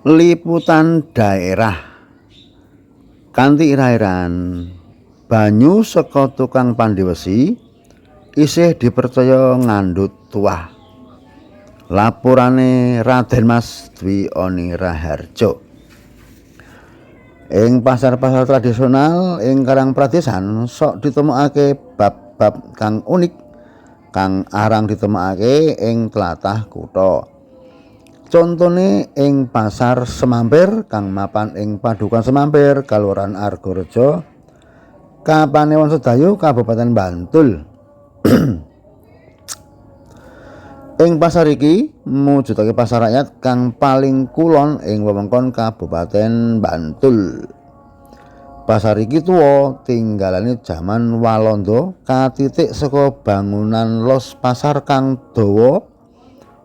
Liputan daerah kanthi ira-iran banyu saka tukang pandhe wesi isih dipercaya ngandhut tuah. Laporane Raden Mas Dwi Oni Raharjo. Ing pasar-pasar tradisional ing Karangpradesan sok ditemokake bab-bab kang unik kang arang ditemokake ing tlatah kutha. Contone ing Pasar Semampir kang mapan ing Padukuhan Semampir, Kalurahan Argorejo, Kapanewon Sedayu, Kabupaten Bantul. Ing pasar iki mujudake pasar rakyat kang paling kulon ing wewengkon Kabupaten Bantul. Pasar iki tuwa, tinggalane jaman Walanda, katitik saka bangunan los pasar kang dawa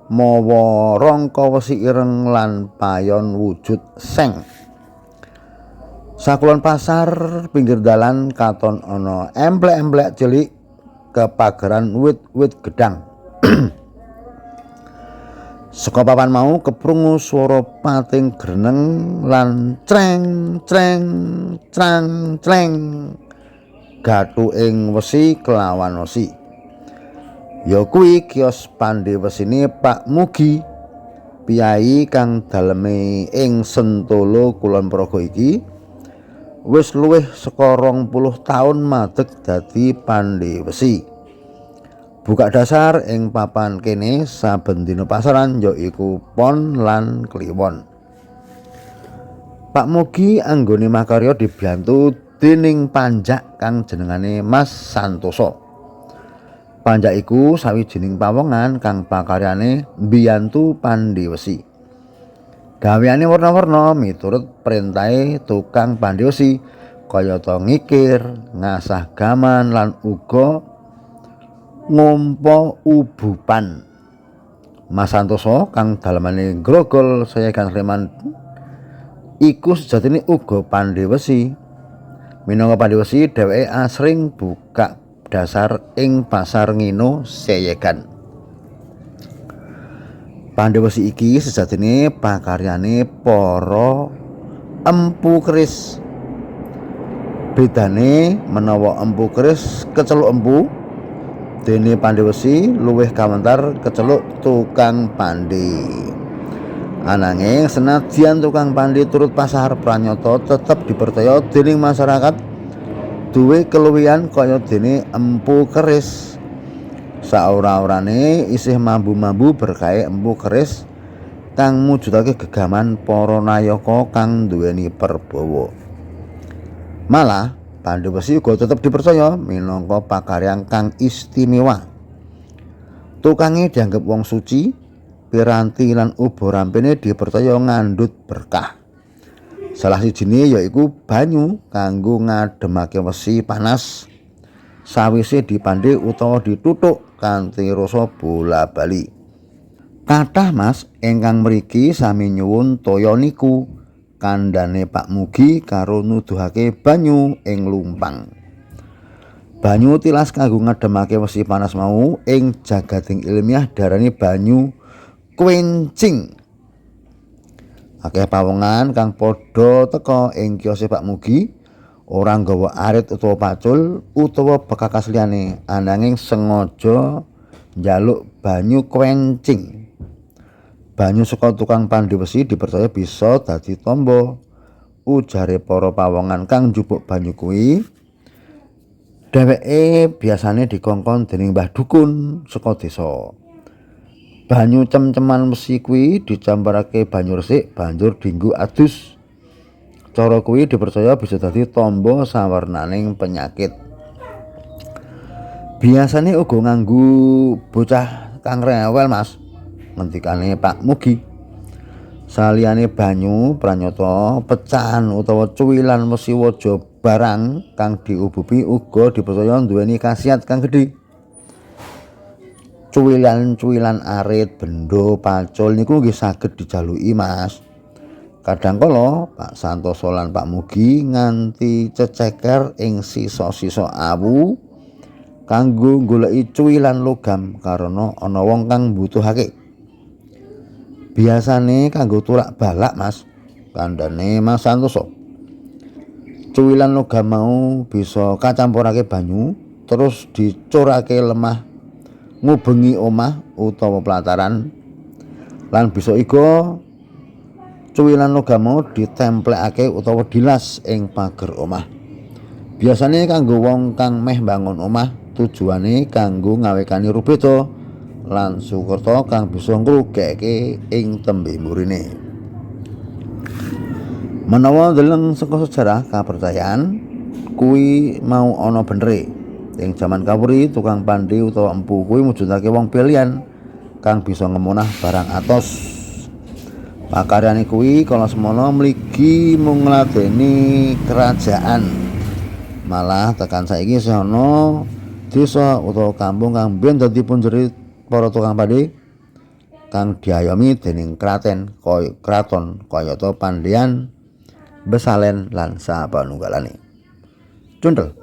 mawa rangka wesi ireng lan payon wujud seng. Sakulon pasar pinggir dalan katon ana emplek-emplek cilik kepageran wit-wit gedang. Saka papan mau keprungu swara pating greneng lan creng creng crang cleng gathu ing wesi kelawan wesi. Ya kuwi kios pandhe wesine Pak Mugi, piyayi kang daleme ing Sentolo Kulon Progo iki wis luwih saka 20 taun madeg dadi pandhe wesi. Buka dasar ing papan kene saben dina pasaran yaiku Pon lan Kliwon. Pak Mugi anggone makarya dibiyantu dening panjak kang jenengane Mas Santoso. Panjak iku sawijining pawongan kang pakaryane mbiyantu pandhe wesi. Gaweane werna-werna miturut perintahe tukang pandhe wesi, kayata ngikir, ngasah gaman lan uga ngompa ubupan. Mas Santoso kang dalemane Grogol Seyegan Sleman iku sejatine uga pandhe wesi. Minangka pandhe wesi dheweke asring buka dasar ing Pasar Ngino Seyegan. Pandhe wesi iki sejatine pakaryane para empu keris. Bedane menawa empu keris keceluk empu, dene pandhe wesi luwih kawentar keceluk tukang pandhe. Ananging senadyan tukang pandhe turut pasar pranyata tetep dipercaya dening masyarakat duwe keluwihan kaya dene empu keris. Saora-orane isih mambu-mambu berkahe empu keris kang mujudake gegaman para nayaka kang duweni perbawa. Malah pandhe wesi uga tetep dipercaya minangka pakaryan kang istimewa. Tukange dianggep wong suci, piranti lan uba rampene dipercaya ngandhut berkah. Salah sijine yaiku banyu kanggo ngademake wesi panas sawise dipandhe utawa dituthuk kanthi rasa bola-bali. Kathah Mas ingkang mriki sami nyuwun toya niku, kandhane Pak Mugi karo nuduhake banyu ing lumpang. Banyu tilas kanggo ngademake wesi panas mau ing jagading ilmiah diarani banyu quenching. Akeh pawongan kang padha teka ing kiose Pak Mugi ora nggawa arit utawa pacul utawa bekakas liyane, ananging sengaja njaluk banyu quenching. Banyu saka tukang pandhe wesi dipercaya bisa dadi tamba. Ujare para pawongan kang njupuk banyu kuwi, dheweke biasane dikongkon dening Mbah Dukun saka desa. Banyu cem-ceman wesi kuwi dicampurake banyu resik banjur dienggo adus. Cara kuwi dipercaya bisa dadi tamba sawernaning penyakit. Biasane uga nganggo bocah kang rewel, Mas, ngendikane Pak Mugi. Saliyane banyu pranyata pecahan utawa cuwilan wesi waja barang kang diubupi uga dipercaya nduweni khasiat kang gedhe. Cuwilan-cuwilan arit, bendo, pacul niku nggih saged dijaluki, Mas. Kadang kala Pak Santoso lan Pak Mugi nganti ceceker ing sisa-sisa awu kanggo goleki cuwilan logam karena ana wong kang mbutuhake. Biasane kanggo tulak balak, Mas. Kandhane Mas Santoso. Cuwilan logam mau bisa kacampurake banyu terus dicurake lemah ngubengi omah utawa pelataran lan bisa uga cuwilan logam mau ditemplekake utawa dilas ing pager omah. Biasane kanggo wong kang meh mbangun omah, tujuane kanggo ngawekani rubeda lan sukerta kang bisa ngrugeke ing tembe mburine. Menawa ndeleng saka sejarah kapercayan kuwi mau ana benere. Ing jaman kawuri tukang pandhe utawa empu kuwi mujudake wong pilihan kang bisa ngemunah barang atos. Pakaryane kuwi kala semono mligi mung ngladeni kerajaan. Malah tekan saiki isih ana desa utawa kampung kang biyen dadi punjere para tukang pandhe kang diayomi dening kraten kaya kraton kayata Pandean, Besalen lan sapanunggalane. Cundel.